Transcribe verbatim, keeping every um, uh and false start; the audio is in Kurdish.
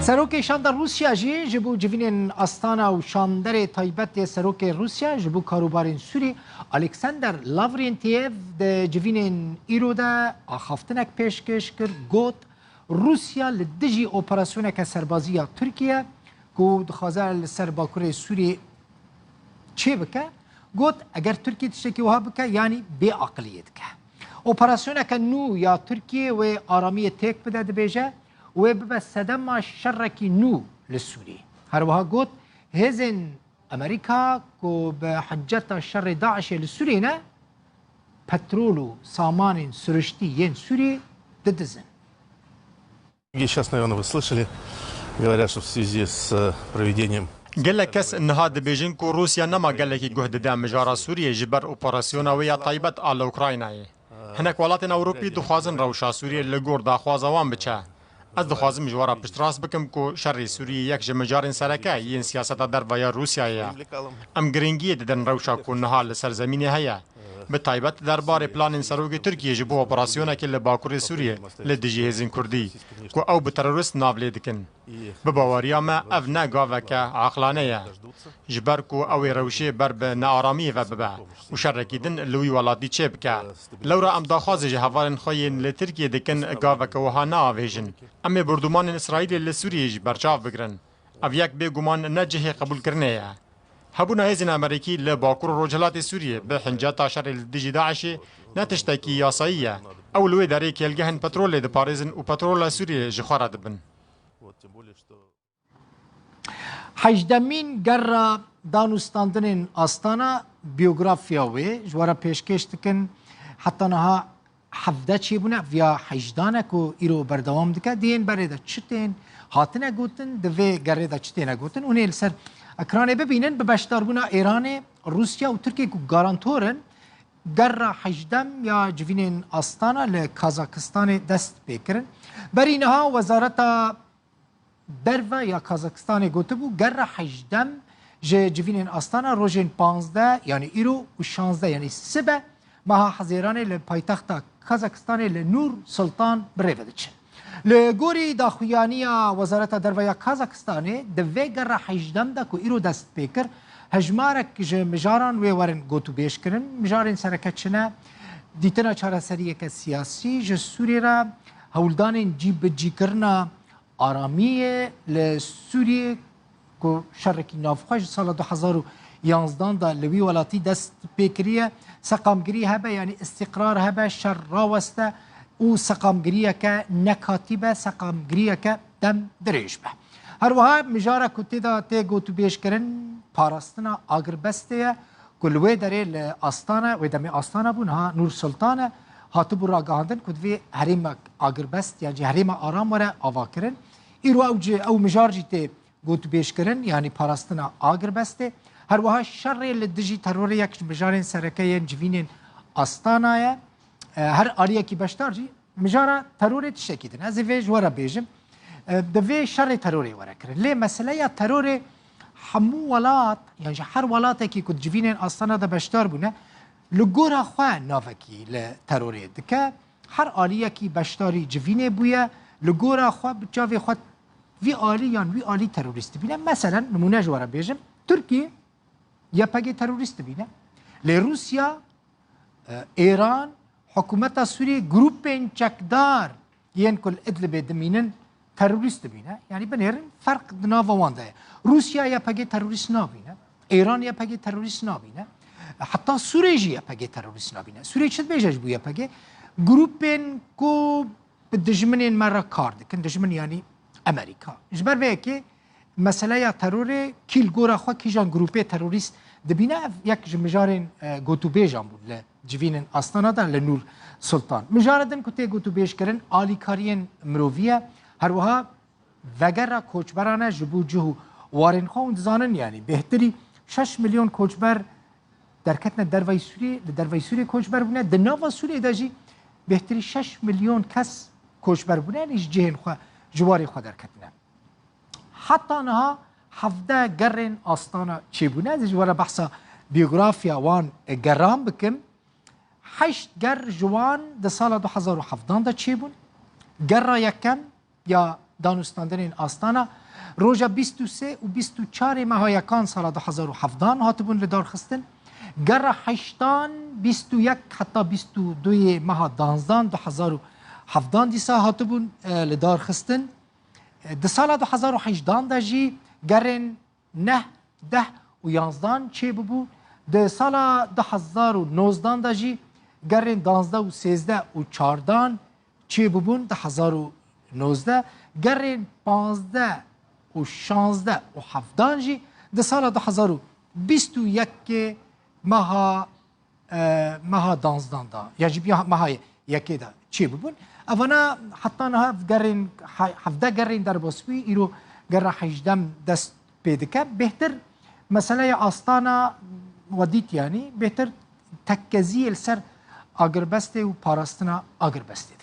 Serokê Şanda Rûsya jî ji bo civînên Astana û şanderê taybet yê Serokê Rûsya ji bo karûbarên Sûrî Alexander Lavrentiev di civînên îro de axaftinek pêşkêş kir, got, Rûsya li dijî operasyoneke serbazî ya Tirkiye ku dixwaze li ser bakurê Sûriyê çê bike, got, eger Tirkiye tiştekî wiha bike, yanî bê aqiliyê dike. Operasyoneke nû ya Tirkiye wê aramiyê têk bide, dibêje, wê bibe sedema şerekî nû li Sûriyê. Her wiha got, hêzên Amerîka ku bi hinceta şerê DAIŞê li Sûriyê ne, petrol û samanên siriştî yên Sûriyê didizin. Многие сейчас, наверное, вы слышали, говорят, что в связи с, э, проведением Gelek kes niha dibêjin ku Rûsya nema gelekî guh dide mijara Sûriyê ji ber operasyona wê ya taybet a li Ukraynayê. Hinek welatên Ewropî dixwazin rewşa Sûriyê li gor daxwaza wan biçe. Ez dixwazim ji we re piştrast bikim ku şerê Sûriyê yek ji mijarên sereke yên siyaseta derve ya Rûsyayê ye. Em girîngiyê didin rewşa ku niha li ser zemînê heye. Bi taybet derbarê planên serokê Tirkiyê ji bo operasyonekê li Bakurê Sûriyê li dijî hêzên Kurdî, ku ew bi terorist nav lê dikin. Bi baweriya me ev ne gaveke aqilane ye. Ji ber ku ew ê rewşê ber bi nearamiyê ve bibe û şerekî din li wî welatî çêbike. Lewra em daxwazê ji hevalên xwe yên li Tirkiyê dikin gaveke wiha neavêjin. Em ê bordumanên Îsraîlê li Sûriyê jî berçav bigirin. Ev yek bêguman ne cihê qebûlkirinê ye. Hebûna hêzên Amerîkî li Bakur û Rojhilatê Sûriyê bi hinceta şerê li dijî DAIŞê ne tiştekî yasayî ye. Ew li wê derê kêlgehên petrolê diparêzin û petrola Sûriyê ji xwe re dibin. Hejdemîn gerra danûstandinên Astana, biyografiya wê ji we re pêşkêş dikin. Heta niha hevdeh çêbûne, viya hejdan e ku îro berdewam dike. Di yên berê de çi tên hatine gotin, di vê gerê de çi têne gotin, hûn ê li ser ekranê bibînin. Bi beşdarbûna Êranê, Rûsya û Tirkiye ku garantor in, gerra hejdem ya civînên Astana li Kazakistanê dest pê kirin. Berî niha Wezareta Derve ya Kazakistanê gotibû, gerra hejdem ji civînên Astana rojên panzdeh, yanî îro, û şanzdeh, yanî sibe meha Hezêranê li paytexta Kazakistanê li Nur Sultan bi rê ve diçin. Li gorî daxuyaniya Wezareta Derve ya Kazakistanê, di vê gerra hejdem de ku îro dest pê kir, hejmarek ji mijaran wê werin gotûbêj kirin. Mijarên sereke çi ne? Dîtina çareseriyeke siyasî ji Sûriyê re, hewldanên cîbicîkirina aramiyê li Sûriyê ku şerekî navxwe ji sala du hezar û yanzdan de li wî welatî dest pê kiriye, seqamgirî hebe, yanî îstîqrar hebe, şer raweste û seqamgiriyeke nekatî be, seqamgiriyeke dem dirêj be. Her wiha mijara ku tê de tê gotûbêjkirin parastina agirbestê ye ku li wê derê li Astana, wê demê Astana bû, niha Nur Sultan e, hatibû ragihandin ku divê herêmek agirbest, yan jî herêma aram were avakirin. Îro ew ci-, ew mijar jî tê gotûbêjkirin, yanî parastina agirbestê. Her wiha şerê li dijî terorê yek ji mijarên sereke yên civînên Astana ye. E, her aliyekî beşdar jî mijara terorê tiştekî din. Ez ê vê ji we re bêjim. E, di vê şerê terorê were kirin. Lê meseleya terorê hemû welat, yan jî her welatekî ku di civînên Astana de beşdar bûne, li gora xwe navekî li terorê dike. Her aliyekî beşdarî civînê bûye, li gora xwe bi çavê xwe vî alî yan wî alî terorîst dibîne. Meselen, nimûne ji we re bêjim, Tirkiye Y P G terorîst dibîne. Lê Rûsya, e, Êran, hikûmeta Sûriyê, grûpên çekdar yên ku li Idlibê dimînin, terorîst dibîne. Yanî binêrin ferq di nava wan de ye. Rûsya Y P G terorîst nabîne. Êran Y P G terorîst nabîne. Heta Sûrê jî Y P G terorîst nabîne. Sûrê çi dibêje ji bo Y P G? Grûpên ku bi dijminên me re kar dikin. Dijmin yanî Amerîka. Ji ber vê yekê meseleya terorê kî li gora xwe kîjan grûpê terorîst dibîne, ev yek ji mijarên, e, gotûbêjan bû li civînên Astana de li Nûr Sultan. Mijara din ku tê gotûbêjkirin alîkariyên mirovî ye. Her wiha vegera koçberan e ji bo cih û warên xwe. Hûn dizanin, yanî bêhtirî şeş milyon koçber derketine dervayî Sûriyê, li dervayî Sûriyê koçber bûne. Di nava Sûriyê de jî bêhtirî şeş milyon kes koçber bûne, yanî ji cihên xwe, ji warê xwe derketine. Heta niha hevdeh gerrên Astana çêbûne. Ez ê ji we re behsa biyografiya wan gerran bikim. Heşt ger ji wan di sala du hezar û hevdan de çêbûn. Gerra yekem ya danûstandinên Astana roja bîst û sê û bîst û çarê meha yekan sala du hezar û hevdan hatibûn li dar xistin. Gera heştan, bîst û yek heta bîst û duyê meha danzdan du hezar û hevdan dîsa hatibûn, e, li dar xistin. E, di sala du hezar û hejdan de jî gerên neh, deh û yanzdan çêbûbû. Di sala du hezar û nozdan de jî gerên danzdeh û sêzdeh û çardan çêbûbûn, du hezar û nozdeh. Gerên panzdeh û şanzdeh û hevdan jî di sala du hezar û bîst û yekê meha, e, meha danzdan da, ya jî biya meha yekê de çêbûbûn. Evana heta niha gerên he-, hevdeh gerên derbasbûyî, îro gera hejdem dest pê dike. Bêhtir meseleya Astana we dît, yanî bêhtir tekkeziyê li ser agirbestê û parastina agirbestê.